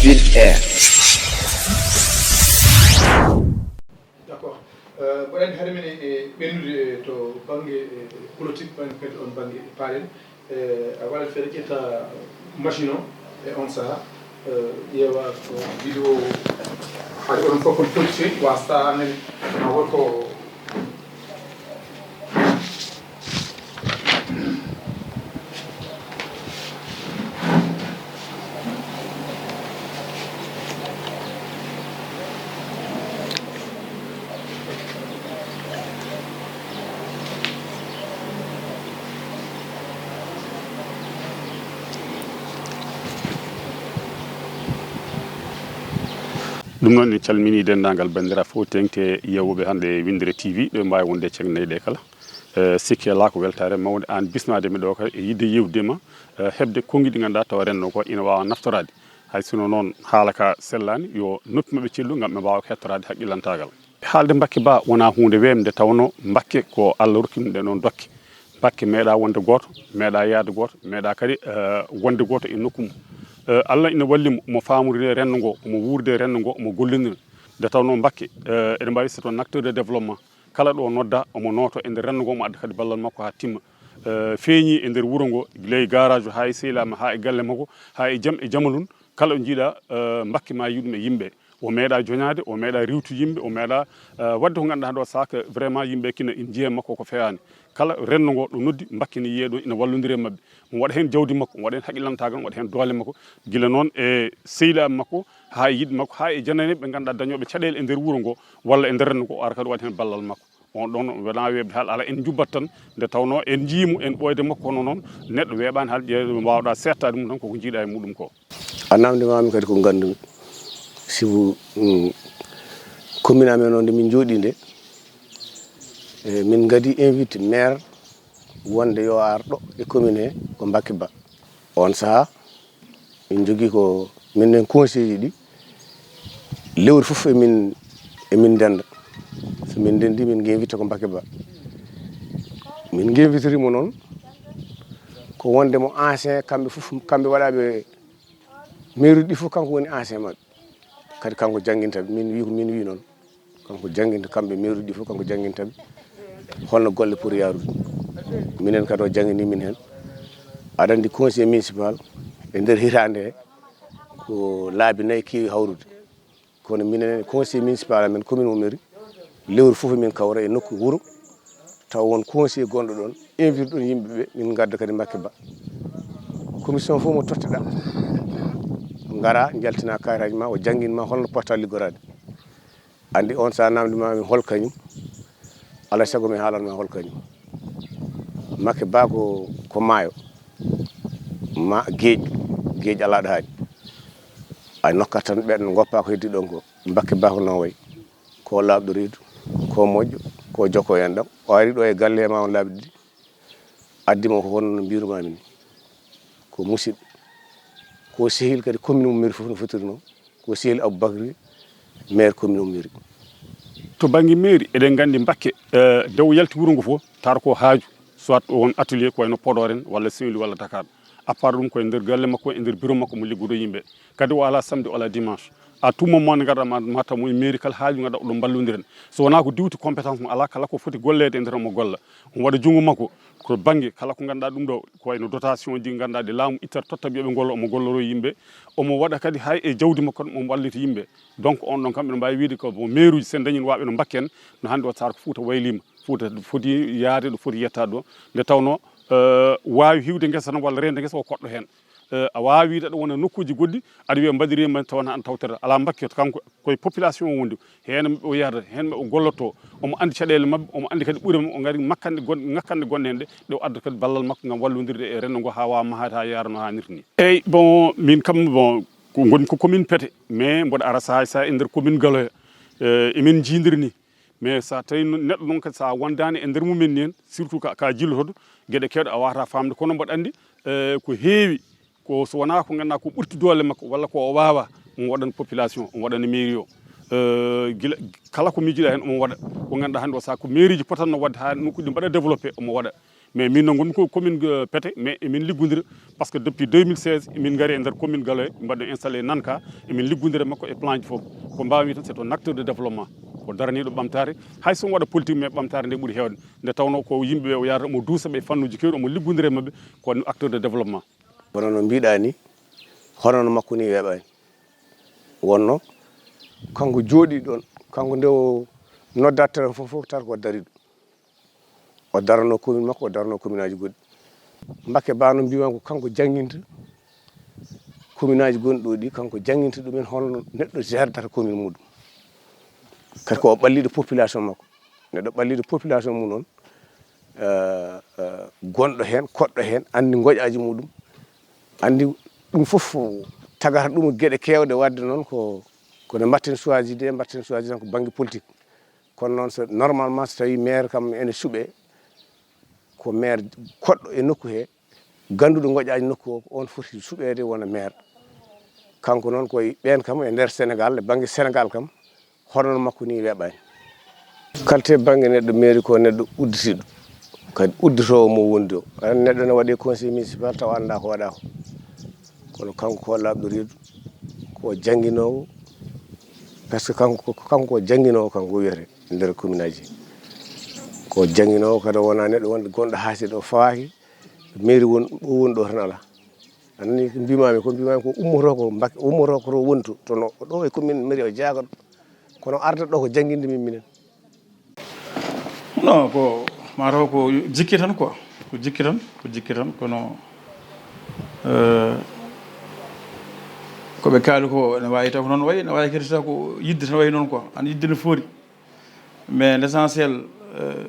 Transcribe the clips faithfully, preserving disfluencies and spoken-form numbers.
Ville Air. D'accord. Mboɗo anndi hade men e ɓennude to bannge politique, ɓen kadi on bannge paaɗen. A waɗat feere ƴetta machine o e on saha, ƴeewa ko vidéo o. Haade onon fof kon politicien, wasata anani ma won ko. Ɗum noon, en calminii denndaangal banndiraaɓe fof, teeŋti e yeewooɓe hannde e Winndere T V, ɗo mbaawi wonde e ceŋ nayyi ɗe kala. Eh, sikke alaa ko weltaare mawnde aan bismaade mi ɗo ka e yiɗde yeewtude ma, eh, heɓde konngi ɗi ngannduɗaa tawa renndo ko ina waawa naftoraade. Hay sinno noon haala ka sellaani, yo noppi maɓɓe cellu ngam ɓe mbaawa ko heɗtoraade haqqillantaagal. Haalde Mbakke Ba wonaa huunde weeɓnde, nde tawnoo Mbakke ko Allah rokki ɗum ɗee ɗoon dokke. Mbakke meeɗaa wonde gooto, meeɗaa yahde gooto, meeɗaa kadi, eh, wonde gooto e nokku mum. Eh, Allah ina walli mo, omo faamorina renndo ngo, omo wuurda e renndo ngo, omo gollonndira. Nde tawnoo Mbakke, eh, eɗen mbaawi c'est un acteur de développement. Kala ɗo noddaa, omo nooto e nder renndo ngo, omo adda kadi ballal makko haa timma. Eh, feeñii e nder wuro ngo, gila e garage o haa e sehilaaɓe maa, haa e galle makko, haa e jam e jamalun. Kala ɗo njiiɗaa, eh, Mbakke maa yiɗum e yimɓe. O meeɗaa joñaade, o meeɗaa riiwtude yimɓe, o meeɗaa, eh, waɗde ko ngannduɗaa ɗo saaka vraiment yimɓe kina ina njiya e makko ko feewaani. Kala renndo ngo ɗo noddi, Mbakke ina yiyee ɗo, ina wallondira e maɓɓe. Omo waɗa heen jawdi makko, omo waɗa heen haqqillantaagal, omo waɗa heen doole makko. Gila noon e sehilaaɓe makko, haa e yiɗɓe makko, haa e jananɓe ɓe ngannduɗaa dañooɓe caɗeele e nder wuro ngo, walla e nder renndo ngo, o ara kadi waɗa heen ballal makko. On ɗon wonaa weeɓde haal, alaa, en njubbat tan, nde tawnoo en njiyii mo, en ɓooyde makko, kono noon neɗɗo weeɓaani haal, ƴeew, mbaawɗaa seettaade mum tan koko njiiɗaa e muɗum ko. A namndimaami kadi ko nganndu-mi, sibu, mm, commune amen o nde min njooɗii nde, e, min ngadii invite maire wonde yo ar ɗo e commune he ko Mbakke Ba. On sahaa, min njogii ko minen conseil ji ɗi, lewru fof emin, emin ndennda. So min ndenndii, min ngenvita ko Mbakke Ba. Min ngenvitirii mo noon, ko wonde mo ancien, kamɓe fof, kamɓe waɗaaɓe mairie ɗi fof, kanko woni ancien maɓɓe. Kadi kanko jannginta ɓe, min wii ko min wii noon. Kanko jannginta kamɓe mairie ɗi fof, kanko jannginta ɓe holno golle poti yaarude. Minen kadi o janngini min heen. Aɗa anndi conseil municipal e nder hitaande he ko laabi nayi keewi hawrude. Kono minen conseil municipal amen, commune mo mairie, lewru fof min kawra e nokku wuro, taw won conseil gonɗo ɗon, invite ɗon yimɓe ɓe, min ngadda kadi Mbakke Ba. Commission fof mo totteɗaa, ngara, njaltina kayitaaji ma, o janngin ma holno potta liggoraade. Anndi on sahaa namdi ma mi hol kañum, alaa e sago mi haalan ma hol kañum. Mbakke Ba ko, ko maayo, ma geej, geej alaa ɗo haaɗi. A nokkat tan ɓen ngoppa ko heddi ɗon ko. Mbakke Ba ko noon wayi. Ko laaɓɗo reedu, ko moƴƴo, ko jokko enɗam. O ari ɗo e galle ma on laabi ɗiɗi. Addi mo ko hono no mbirumaami ni. Ko musidɗo. Ko sehil kadi commune mo mairie fof no fotiri noon. Ko sehil Aboubacry, maire commune mo mairie. To bannge mairie, eɗen nganndi Mbakke, eh, nde o yalti wuro ngo fof, tawata ko haaju, soit won atelier ko wayno Podor en, walla Saint-Louis, walla Dakar. À part ɗum, ko e nder galle makko, e nder bureau makko, mo liggodo yimɓe. Kadi o alaa samedi, o alaa dimanche. À tout moment, nde ngarɗaa ma, ma taw mo e mairie, kala haaju ngarɗaa, oɗon mballondiren. So wonaa ko diwti compétence mo alaa, kala ko foti golleede e nder omo golla. Omo waɗa junngo makko, ko bannge kala ko ngannduɗaa ɗum ɗo, ko wayno dotation ji ngannduɗaa ɗi laamu ittata totta ɓe ɓe ngollo, omo golloro yimɓe. Omo waɗa kadi hay e jawdi makko, omo wallita yimɓe. Donc on ɗon kam, ɓe mbaawi wiide ko mo mairie uji, sen dañin waaɓe no Mbakke en, no hannde o saar ko Fuuta wayliima. Fuuta foti yahde ɗo foti yettaade ɗo. Nde tawnoo, eh, waawi hiwde ngesa tan walla reende ngesa ko koɗɗo heen. Eh, a waawaa wiide aɗa wona nokkuuji goɗɗi, aɗa wiya mbaɗiriima tawa na an tawtata. Alaa Mbakke, kanko ko e population o wondi. Heen o yahata, heen o gollotoo. Omo anndi caɗeele maɓɓe, omo anndi kadi ɓure maɓɓe, o ngari ŋakkanɗe gon-, ŋakkanɗe gonɗe heen ɗe, ɗe o adda kadi ballal makko ngam wallondirde e renndo ngo haa waawa mahaade haa yaarano haa nirtini. Eey, bon, min kam, bon, ko ngon ko commune Pete, mais mboɗo ara sahaa e sahaa e nder commune Galoya. Eh, emin njiidiri ni. Mais so a tawi neɗɗo noon kadi, so a wondaani e nder mumen ni en, surtout ka, ka jillotoɗo, geɗe keewɗe a waawataa faamde. Kono mboɗo anndi, eh, ko heewi, ko so wonaa ko ngannduɗaa ko ɓurti doole makko, walla ko o waawaa, omo waɗana population, omo waɗana mairie o. Eh, gila, kala ko miijiɗaa heen omo waɗa. Ko ngannduɗaa hannde o sahaa ko mairie ji potatno waɗde haa nokkuuji mbaɗa développé, omo waɗa. Mais min noon ngonmi ko commune, euh, Pete, mais emin liggodira, parce que depuis deux mille seize emin ngari e nder commune Galoya, mbaɗɗo installé Nanka, emin liggodira e makko e plan ji fof. Ko mbawmi tan, c'est un acteur de développement, ko daraniiɗo ɓamtaare. Hay so waɗa politique, mais ɓamtaare nde ɓuri heewde, nde tawnoo ko yimɓe ɓe o yaarata, omo duusa ɓe e fannuuji keewɗi, omo liggodira e maɓɓe, ko acteur de développement. Kono no mbiɗa ni, hono no makko ni weeɓani. Wonno kanko jooɗi ɗon, kanko nde o noddat tan fof, fof tan ko dariɗo. O darano commune makko, o darano commune aji goɗɗi. Mbakke Ba no mbima ko kanko jannginta commune aji gonɗi ɗo ɗi, kanko jannginta ɗumen holno neɗɗo gerdata commune muɗum. Kadi ko o ɓalliɗo population makko. Neɗɗo ɓalliɗo population mum noon, eh, eh, gonɗo heen, koɗɗo heen, anndi ngoƴaaji muɗum. Anndi ɗum fof tagata ɗum geɗe keewɗe, waɗde noon ko, ko nde mbatten choisir de, mbatten choisir tan ko bannge politique. Kono noon, so normalement, so tawi maire kam ene suɓe, ko maire koɗɗo e nokku he, ganduɗo ngoƴaaji nokku o, ko on foti suɓeede wona maire. Kanko noon koye ɓeen kam e nder Sénégal, e bannge Sénégal kam, hono makko ni weeɓaani. Kala te bannge neɗɗo maire ko neɗɗo udditiiɗo, kadi udditoowo mo wondi o. Aɗa anndi neɗɗo ne waɗi conseil municipal tawa annda ko waɗa ko. Kono kanko ko laaɓɗo reedu, ko jannginoowo, par ce que kanko, ko kanko ko jannginoowo, kanko wiyete e nder commune aji. Ko jannginoowo kadi, o wona neɗɗo wonde gonɗo haasi ɗo fawaaki, mairie won, o woni ɗo tan alaa. Anndi ko mbimami, ko mbimami ko ummoto ko Mbakke, ummoto ko to woni to, to no, ɗo e commune mairie o jaaga ɗo. Kono arda ɗo ko jannginde min minen. Non, ko mataw ko jikke tan quoi, ko jikke tan, ko jikke tan, kono eh, ko ɓe kaali ko ne wawi taw ko noon wayi, ne wawi kadi taw ko yidde tan wayi noon quoi, an yidde no foori. Mais l'essentiel, eh,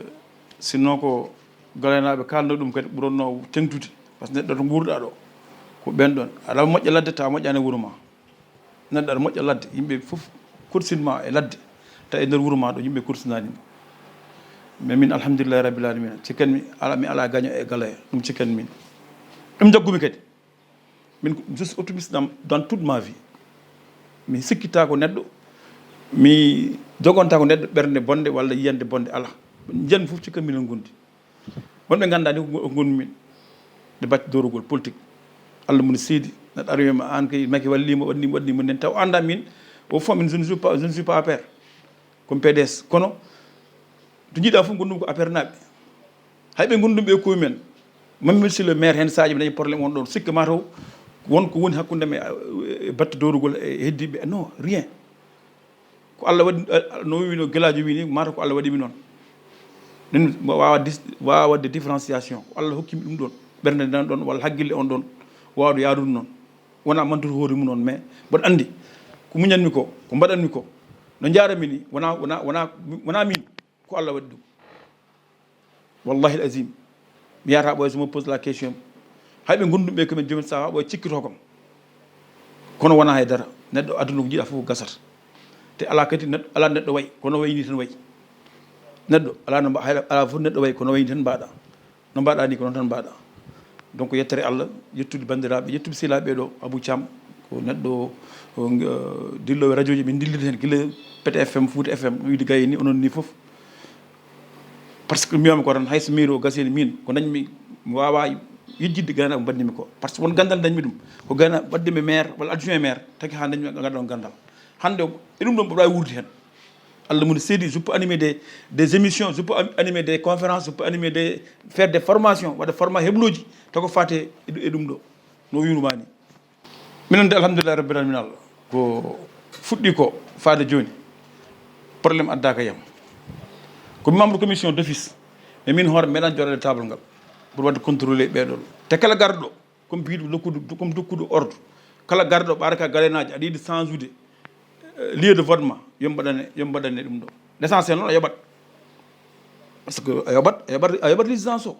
sinno ko Galoynaɓe kalno ɗum kadi ɓuranno tengtude, par ce que neɗɗo to guurɗa ɗo ko ɓen ɗon aɗa moƴƴa ladde tawa moƴƴani wuuro ma. Neɗɗo aɗa moƴƴa ladde, yimɓe fof korsinma e ladde, tawi e nder wuuro ma ɗo yimɓe korsinanima. Mais min alhamdulillahi rabbil alamina, cikkanmi ala, mi ala gaño e Galoya, ɗum cikkanmi min. Ɗum jaggumi kadi. Min je suis optimiste dans, dans toute ma vie. Mi sikkitako neɗɗo, mi jogontako neɗɗo ɓernde bonde walla yiyande bonde, ala. Jiyanmi fof cikkanmi minen gondi. Wonɓe nganndaa ni ko gonmi min, nde batte dowrugol politique. Allah mum seedi, neɗɗo ari wiyma an kay Macky wallima, waɗnima, waɗnima nden taw annda min. Au fond min, je ne suis pas, je ne suis pas affaire. Comme P D S, kono to jiiɗa fof gondumi ko affaire naɓe. Hay ɓe gondumi ɓe koye men, même si le maire hen saji ɓe dañi problème on ɗon sikka mataw won ko woni hakkunde men e batte dowrugol e heddiɓe, non, rien. Ko Allah waɗi, no wino gelajo wini mata ko Allah waɗimi noon. Ɗum wawa dis- wawa waɗde différenciation, ko Allah hokkimi ɗum ɗon, ɓernde nan ɗon walla hakkille on ɗon wawde yarude noon. Wona mantude hoore mum noon, mais mboɗo andi ko muñanmi ko, ko mbaɗanmi ko, no jarami ni wona wona wona wona min, ko Allah waɗi ɗum. Wallahi al azim, mi yahata ɓooya so mo pose la question. Hay ɓe gonduɓe ɓe komin jomin saha ɓooya cikkito kam. Kono wona hay dara, neɗɗo aduna ko jiiɗa fof ko gasata. Te ala kadi neɗɗo ala neɗɗo way kono wayni tan way. Neɗɗo ala no mba- hay- ala fof neɗɗo way kono wayni tan mbaɗa. No mbaɗa ni ko noon tan mbaɗa. Donc yettere Allah, yettude bandiraɓe, yettude silaɓe ɗo, Abou Thiam ko neɗɗo dillowo radio ji, min dilliri hen gila Pete F M, Fouta F M, no wiide gayi ni onon ni fof. Par ce que mbiyami ko tan hayso mairie o gasini min ko dañmi mi wawa yejjidde gaynaako mbaɗnimi ko, par ce que won gandal dañmi ɗum. Ko gayna waɗdemi maire walla adjoint maire, tagi ha dañmi ganduɗon gandal. Hande e ɗum ɗon mboɗo wawi wuurde hen. Allah mum seedi, je peux animer des, des émissions, je peux animer des conférences, je peux animer des, faire des formations, waɗa forma hebloji taw ko fate e ɗum ɗo no wiiruma ni. Minen de alhamdulillahi rabbil alamina, Allah ko fuɗɗi ko faade joni problème addaka yam. Ko membre commission d'office, mais min hoore meɗan joɗade table ngal pour wadde contrôler ɓeɗon. Te kala garɗo comme biɗo lokkudu comme dokkudu ordre, kala garɗo ɓaaraka galenaji aɗa yiɗi change ude lieu de vote ma, yo mbaɗane yo mbaɗane ɗum ɗo. L'essentiel noon a yoɓat, par ce que a yoɓat a yoɓat a yoɓat résidence o.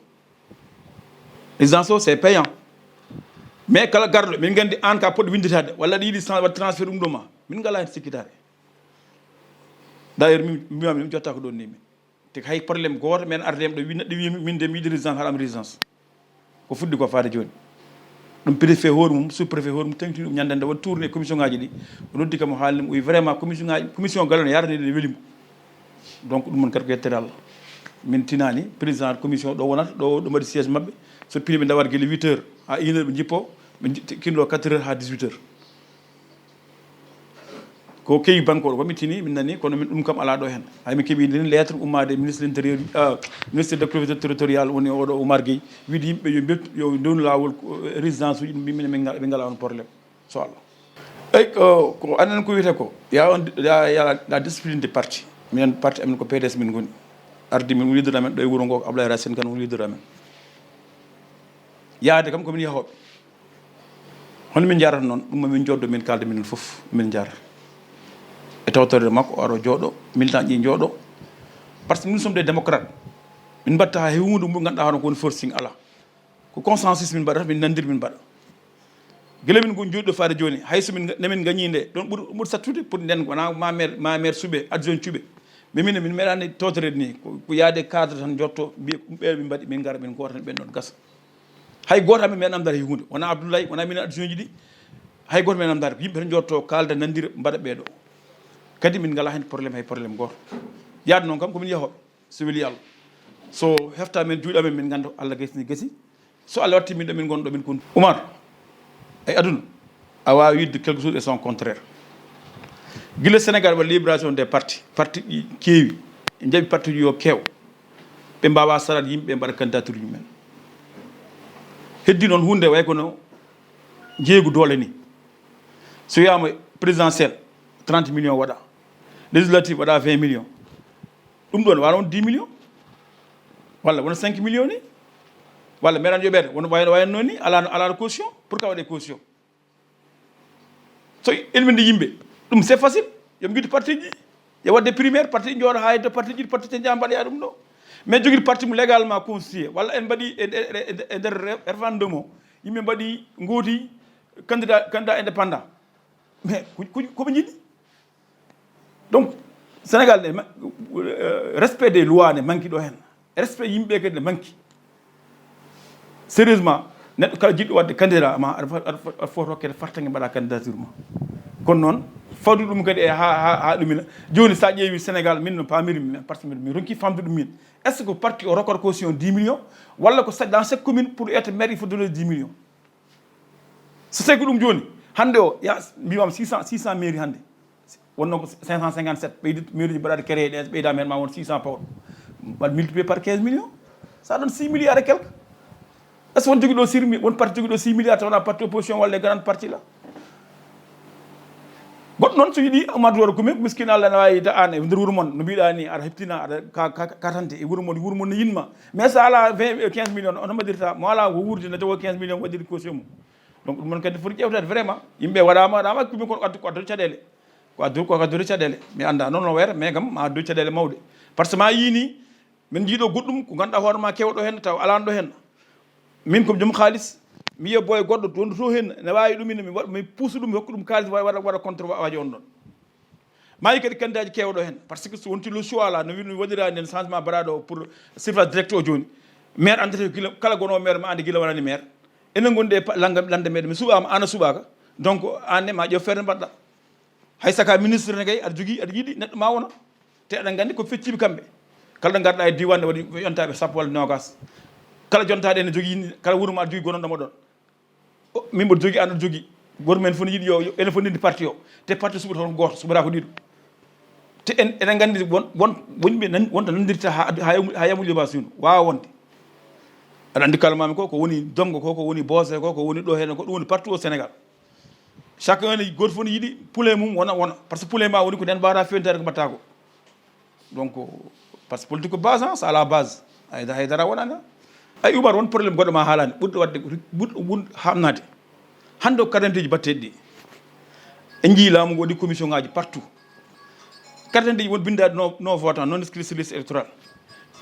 Résidence o c'est payant. Mais kala garɗo min gandi an ka poɗɗo winditade walla aɗa yiɗi change waɗ transfert ɗum ɗo ma, min ngala hen sikkitare. D'ailleurs min mbimami ɗum jotta ko ɗon ni min. Te hay problème goto men ardema ɗo wi neɗɗo wi min de mi yiɗi résidence haɗam résidence. Ko fuɗɗi ko faade joni. Ɗum préfet hoore mum sous préfet hoore mum tengti ɗum ñande nde waɗi tourné commission ngaji ɗi. O noddi kam o haalni mo o wi vraiment commission ngaji commission Galoya ne yarani ɗen welimo. Donc ɗum mon kadi ko yettere Allah. Min tinani président commission ɗo wonata ɗo, ɗo mbaɗi siège maɓɓe. So pini ɓe ndawat gila huit heures ha une heure, ɓe jippo, ɓe kinlo quatre heures ha dix-huit heures. Ko kewi banque oɗo ko mi tini, min nani, kono min ɗum kam ala ɗo hen. Hay mi keɓi nden lettre ummade ministre de l'intérieur, ah, ministre de collectivité territoriale, woni oɗo Oumar Gueye, wiide yimɓe yo mbettu, yo ndewnu lawol, eh, résidence uji ɗi, min, min, min ngala, min ngala on problème, so Allah. Eyyi, ko, ko anen ko wiyete ko, ya on, ya, ya la discipline de parti. Minen parti amen ko P D S min ngoni. Ardi min woni leader amen ɗo e wuro ngo, ko Abdoulaye Racine Kane woni leader amen. Yaade kam ko min yahoɓe. Hono min jarata noon, ɗum min joddo, min kalda minen fof, min jara. E tawtorde makko, o aro jooɗo, militant ji jooɗo. Parce que nous sommes des démocrates. Min mbatta ha hewndu mo ganduɗa hono ko woni forcing ala. Ko consensus min mbaɗata, min nandir min mbaɗa. Gila min ko jooɗiɗo faade joni, hayso min, nemin gañi nde, ɗon ɓuri, ɓuri sattude pour nden wona ma maire, ma maire suuɓe, adjoint cuuɓe. Mais min, min meeɗani tawtorede ni, ko, ko yaade cadre tan jotto, mbiya ɗum ɓeɗo min mbaɗi, min ngara, min goto tan ɓen ɗon gasa. Hay goto amen meeɗa namdade hay hunde, wona Abdoulaye, wona minen adjoint ji ɗi, hay goto meeɗa namdade, ko yimɓe tan jotto, kalda, nandira, mbaɗa ɓeɗo. Kadi min ngala hen problème, hay problème goto. Yaade noon kam ko min yahoɓe. So weli Allah, so hefta men juuɗe amen, min ngannda Allah gasni gasi. So Allah watti min ɗo min ngonɗo min kun. Oumar, ay aduna, a waawi wiide quelque chose et son contraire. Gila Sénégal waɗi libération des partis, parti ɗi keewi, ɓe njaɓi parti ji yo keew, ɓe mbawa salat yimɓe, ɓe mbaɗa candidature mumen. Heddi noon hunde way kono jeeygu doole ni. So wiyama présidentiel, trente millions waɗa, législative waɗa vingt millions. Ɗum ɗon wano won dix millions, walla wona cinq millions ni, walla meɗan yoɓede won wayan, wayanno ni, ala, ala caution. Pourquoi waɗe caution? So ilminde yimɓe, ɗum c'est facile. Yoɓe guitte parti ji, yo waɗde primaire, parti ji jooɗo ha heddo parti ji, parti ji jaa mbaɗoya ɗum ɗo. Mais joguiɗo parti mo légalement constitué, walla en mbaɗi e, e, e, e nder re-, référendum o, yimɓe mbaɗi, gooti candidat, candidat indépendant. Mais ko, ko, koɓe jiɗi. Donc, Sénégal ne, ma-, euh, respect des lois ne manque ɗo hen. Respect yimɓe kadi ne manque. Sérieusement, neɗɗo kala jiɗɗo waɗde candidat ma, aɗa fo-, aɗa fo-, aɗa foti hokkede fartaŋŋe mbaɗa candidature ma. Kono noon, fawde ɗum kadi e ha, ha, ha ɗumina. Joni sa ƴeewi Sénégal, min no pamirmi, min, parce que mi, mi ronki famde ɗum min. Est-ce que parti o rokkata caution dix millions? Walla ko sa-, dans chaque commune, pour être maire, il faut donner dix millions? So tawi ko ɗum joni, hande o, ya, mbimam six cents, six cents mairie hande. Wonno ko cinq cent cinquante-sept, ɓeydi mairie ji mbaɗaɗi créé ɗe, ɓeyda hen ma won six cents pawɗo. Mbaɗ multiplié par quinze millions, ça donne six milliards et quelques. Est-ce que won joguiɗo six mi-, won parti joguiɗo six milliards taw wona parti opposition walla e grand parti la? Goɗɗo noon so yiɗi Amadou Waro Gumi, ko miskino Allah ne wawi ta an e nder wuuro mon, no mbiɗa ni, aɗa heptina, aɗa ka, ka, katante e wuuro mon, wuuro mon ne yinma. Mais sa ala vingt, quinze millions, on mbaɗirta, mo ala ko wuurde ne tawa quinze millions waɗiri caution mum. Donc ɗum noon kadi foti ƴewtade vraiment. Yimɓe waɗama, waɗama, ko ɗum ko addu, ko addu caɗele. Ko addu, ko addu caɗele. Mi anda noon no wayata, mais kam ma addu caɗele mawɗe. Par ce que ma yini, min jiiɗo goɗɗum, ko ganduɗa hoore ma kewɗo hen, taw alano ɗo hen. Min ko joom kaalis, mi yiya boy goɗɗo wondu to hen, ne wawi ɗum ina, mi waɗa, mi puusa ɗum, mi hokka ɗum kaalis, waɗa, waɗa, waɗa contre wa-, waji on ɗon. Maayi kadi candidat ji kewɗo hen, parce que so wonti le choix la, no wiɗum waɗirani en changement mbaɗaɗo pour suffrage direct o joni. Maire andata gila, kala gono maire ma andi gila wonani maire. Enen gondi e pa-, langa-, lande meɗen, mi suɓama, an a suɓaka. Donc, an ne ma ƴeew feere mbaɗɗa. Hay saka ministre ne kay, aɗa jogui, aɗa yiɗi neɗɗo ma wona. Te aɗa gandi ko fecciɓe kamɓe. Kala ɗo garɗa e diwan ne waɗi yontaɓe sappo walla nogas. Kala jontaɗo ene jogui, kala wuuro ma aɗa jogui gonanɗo mo ɗon. O, min mboɗo jogui, an aɗa jogui. Goto men fof ne yiɗi yo, yo, enen fof ndendi parti o. Te parti suɓata hoto goto, suɓata ko ɗiɗo. Te en, eɗen gandi won, won, wonɓe nan, wonta nandirta ha, ha yamu-, ha yamuji ma sino. Wawa wonde. Aɗa andi kala mami ko, ko woni Dongo ko, ko woni Bose ko, ko woni ɗo hen ko, ɗum woni partout au Sénégal. Chacun ne, goto fof ne yiɗi poulet mum wona, wona. Par ce que poulet ma woni ko nden mbawata fewntade ko mbatta ko. Donc, par ce que politique ko base, hein, c'est à la base. Haydara, haydara wonani. Ay Oumar, won problème goɗɗo ma haalani, ɓurɗo wadde, ɓurɗo won hamnade. Hande o carte d'identité ji batteɗi ɗi. En jii laamu ngu waɗi commission ngaji partout. Carte d'identité ji won bindaɗi non, non votant, non inscrit sur liste électorale.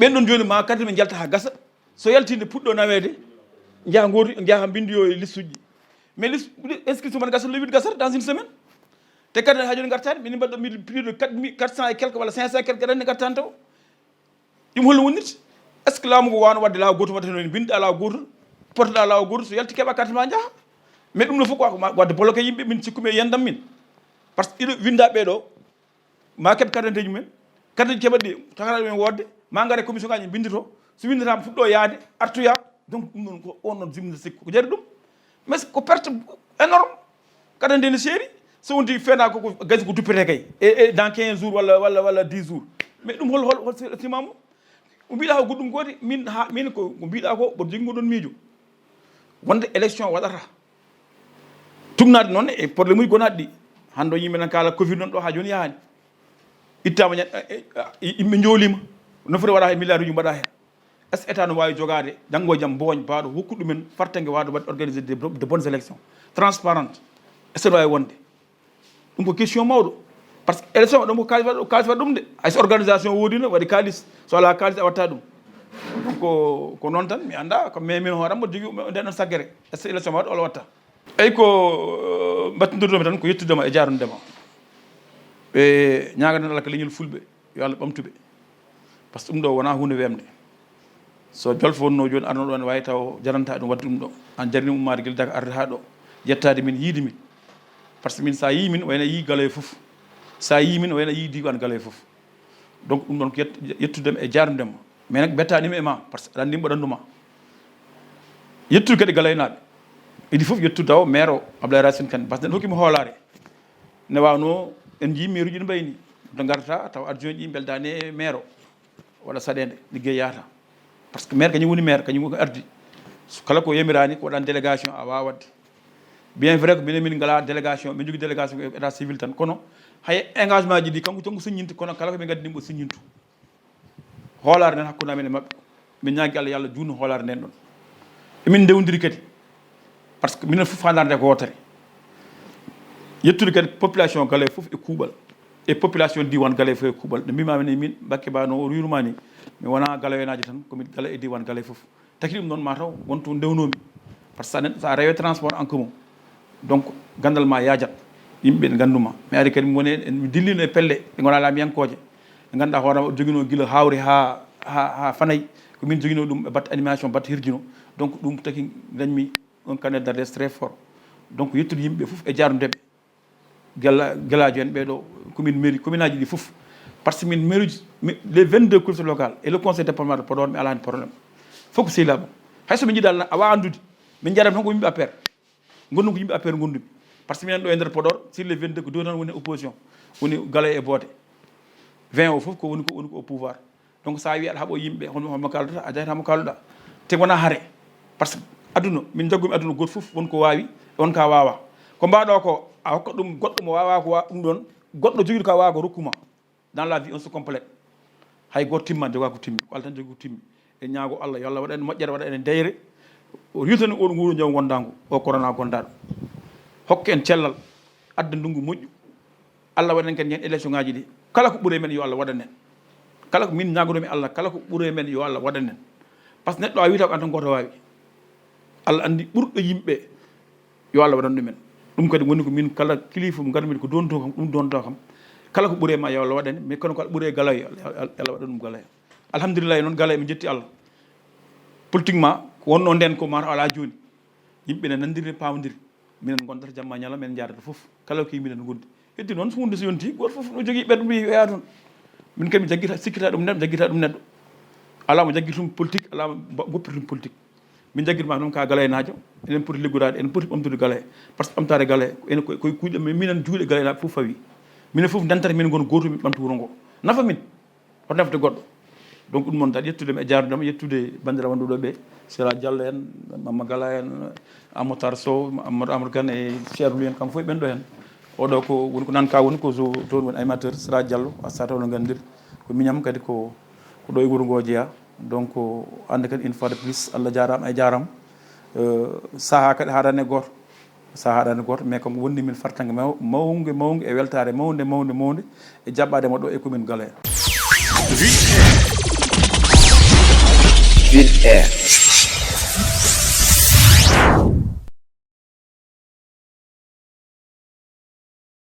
Ɓen ɗon joni ma carte men jalta ha gasa. So yaltinde puɗɗo naweede, jaaha ngootu, jaaha mbindoyo e liste uji. Mais liste, inscription man gasa le huit gasata dans une semaine. Te carte ha joni gartani, min mbaɗɗo mille, plus de quatre mille, quatre cents et quelques walla cinq cents et quelques aɗa andi gartani taw. Ɗum holno wonnirta? Est ce que laamu ngu wawno wadde laawo goto waɗata noon, binɗa laawo goto, potoɗa laawo goto, so yalti keɓa carte ma jaaha? Mais ɗum no fof ko ma wadde bloqué yimɓe, min cikkumi e yendam min. Par ce que ɗiɗo winda ɓeɗo, ma keɓ carte d'identité mumen, carte ji keɓat ɗi, takata ɗumen wodde, Ma ngare commission ngaji mbinndito, so winndataama fuɗɗo yaade, artoya. Donc ɗum ɗon ko on ɗon jibinta sikko ko jari ɗum. Mais ko perte énorme. Kadi nde ne seeri, so wonti feena ko, ko gasi ko duppete kay. E, e dans quinze jours walla, walla, walla dix jours. Mais ɗum hol, hol, hol sima mum? Ko mbiɗa ko goɗɗum gooti, min ha, min ko, ko mbiɗa ko, mboɗo jogii ngoɗon miijo. Wonde élection waɗata. Tugnaade noon e problème uji gonaɗi ɗi. Hannde o yimɓe nan kaala covid noon ɗo ha jooni yahani. Ittama ña-, e, e, e, yimɓe njoolima. No foti waɗa e milliard uji mbaɗa hen. Est-ce que état no wawi jogade janngo e jam mboñ baɗo hokku ɗumen fartangue wawde waɗde organiser de, de bonnes élections transparentes? Est-ce que no wawi wonde? Ɗum ko question mawɗo. Par ce que élection ɗum ko kalis waɗa, kalis waɗa ɗum de. Hay so organisation woodi no waɗi kalis, so ala kalis a watta ɗum. Donc ko, ko noon tan mi anda ko, mais min hooram mboɗo jogui nden ɗon saggere. Est-ce que élection waɗa walla watta? Eyyi ko, euh, battindirɗomi tan ko yettudema e jarnudema. Ɓe ñaganen Allah ko leñol fulɓe, yo Allah ɓamtuɓe. Par ce que ɗum ɗo wona hunde wemde. So jolfo wonno joni arno ɗo ne wawi taw jaranta ɗum wadde ɗum ɗo. An jarni ummaade gila daga arde ha ɗo. Yettaade min yiide min. Par ce que min sa yi min wayno yi Galoya foof. Sa yi min wayno yi diwan Galoya foof. Donc ɗum ɗon ko yett-, yettudema e jarnudema. Mais nak bettanima e ma par ce que aɗa andi mboɗo anduma. Yettude kadi Galoynaɓe. Idi foof yettude taw maire o Abdoulaye Racine Kane, par ce que nden hokkimi hoolare. Ne wawno en jii maire uji no mbayni. To garta taw adjoint ji beldani e maire o. Waɗa saɗede, liggey yahata. Par ce que maire kañum woni maire, kañum ko ardi. So kala ko yamirani ko waɗan délégation a wawa wadde. Bien vrai ko minen min ngala délégation, min jogui délégation ko état civil tan, kono hay engagement ji ɗi kanko tan ko signinte, kono kala ko ɓe gaddi ɗum o signinte. Hoolare nden hakkude amen e maɓɓe. Min ñaagi Allah yo Allah juutnu hoolare nden ɗon. Emin ndewdiri kadi. Par ce que minen fof faandare nde ko wootere. Yettude kadi population Galoya fof e kuuɓal. E population diwan Galoya fof e kuuɓal. No mbimami ni min, Bakke Ba no o riiruma ni, mi wona Galoyanajo tan, komi Galoya e diwan Galoya fof. Taki ɗum noon mataw won to ndewnomi. Par ce que sa neɗɗo, sa rewe transport en commun, donc gandal ma yajat. Yimɓe ne ganduma. Mi ari kadi mi woni e, mi dillino e pelle ɗe gona lamiyankoje. Ɓe ganduɗa hoorema o joguino guila hawre ha, ha, ha Fanay. Ko min joguino ɗum e batte animation, batte hirjino. Donc ɗum taki dañmi un carnet d'adresse très fort. Donc yettude yimɓe fof e jarnudeɓe. Gela-, gelajo en ɓeɗo commune mairie, commune aji ɗi fof. Par ce que min mairie uji, mi-, les vingt-deux collectivités locales et le conseil départemental de Podor, mi ala hen problème. Fof ko sehilaɓe. Hayso min jiiɗa a wawa andude. Min jaram tan ko yimɓe affaire. Gonɗum ko yimɓe affaire gondumi. Par ce que minen ɗo e nder Podor, sur les vingt-deux ko deux tan woni opposition. Woni Galoya e Boote. Vingt o fof ko woni ko, woni ko au pouvoir. Donc sa wi aɗa haɓo yimɓe, hono, hono kalduɗa, a jahata mo kalduɗa. Te wona hare. Par ce que aduna, min jaggumi aduna goto fof won ko wawi, won ka wawa. Ko mbaɗo ko a hokka ɗum goɗɗo mo wawa ko wa-, ɗum ɗon, goɗɗo jogiɗo ka wawa ko rokkuma. Dans la vie on se complète. Hay goto timma joga ko timmi, ko Allah tan jogi ko timmi. E ñaago Allah yo Allah waɗa en moƴƴere, waɗa en deyre. O riwtani oɗo nguuro ñaw gondago, o corona gondaɗo. Hokka en cellal, adda ndungu moƴƴu. Allah waɗan kadi hen élection ngaji ɗi. Kala ko ɓuuri men yo Allah waɗan en. Kala ko min ñagotomi Allah, kala ko ɓuuri men yo Allah waɗan en. Par ce que neɗɗo a wiyata ko an tan goto wawi. Allah andi ɓurɗo yimɓe yo Allah waɗan ɗumen. Ɗum kadi woni ko min kala kilifa mo garmi ko donto kam, ɗum donto kam. Kala ko ɓuuri ma yo Allah waɗan, mais kono ko ɓuuri Galoya, yo Allah, yo Allah waɗan ɗum Galoya. Alhamdulillah noon Galoya mi jetti Allah. Politiquement ko wonno nden ko mata ala joni. Yimɓe ne nandiri ne pawdiri. Minen gondata jamma ñalawma, minen jaadata fof. Kala ko minen gondi. Heddi noon so hunde so yonti, goto fof no jogui ɓerɗe mum yeeya toon. Min kadi mi jaggita, sikkita ɗum neɗɗo, jaggita ɗum neɗɗo. Ala mo jaggir tum politique, ala mo ba-, goppir tum politique. Min jaggirma noon ka Galoyanajo, enen poti liggodaade, enen poti ɓamtude Galoya. Par ce que ɓamtaade Galoya, ko enen koye, koye kuuɗe men, minen juuɗe Galoya fof fawi. Minen fof ndentata, min goon goto, min ɓamta wuro ngo. Nafa min. Hoto nafde goɗɗo. Donc ɗum noon, tawa yettude mi e jaarnudema, yettude banndiraaɓe wonɓe ɗo ɓe, Sira Diallo en, Mamma Gala en, Amadou Tar Sow, Amadou Amadou Kane e Cheikh Ly en, kamɓe fof ɓen ɗo hen. Oɗo ko woni ko nan ka woni ko zo-, toon woni animateur, Sira Diallo, a sata wala nganndir. Ko miñam kadi ko, ko ɗo e wuro ngo jeeya. Donc hannde kadi une fois de plus, Allah jaaraama, a jaaraama. Euh, saha kadi haɗani gooto. Saha haɗani gooto, mais kanko wonni min fartange maw-, mawnge, mawnge e weltaare mawnde, mawnde, mawnde e jaɓɓaade mo ɗo e commune Galoya. Vite Air.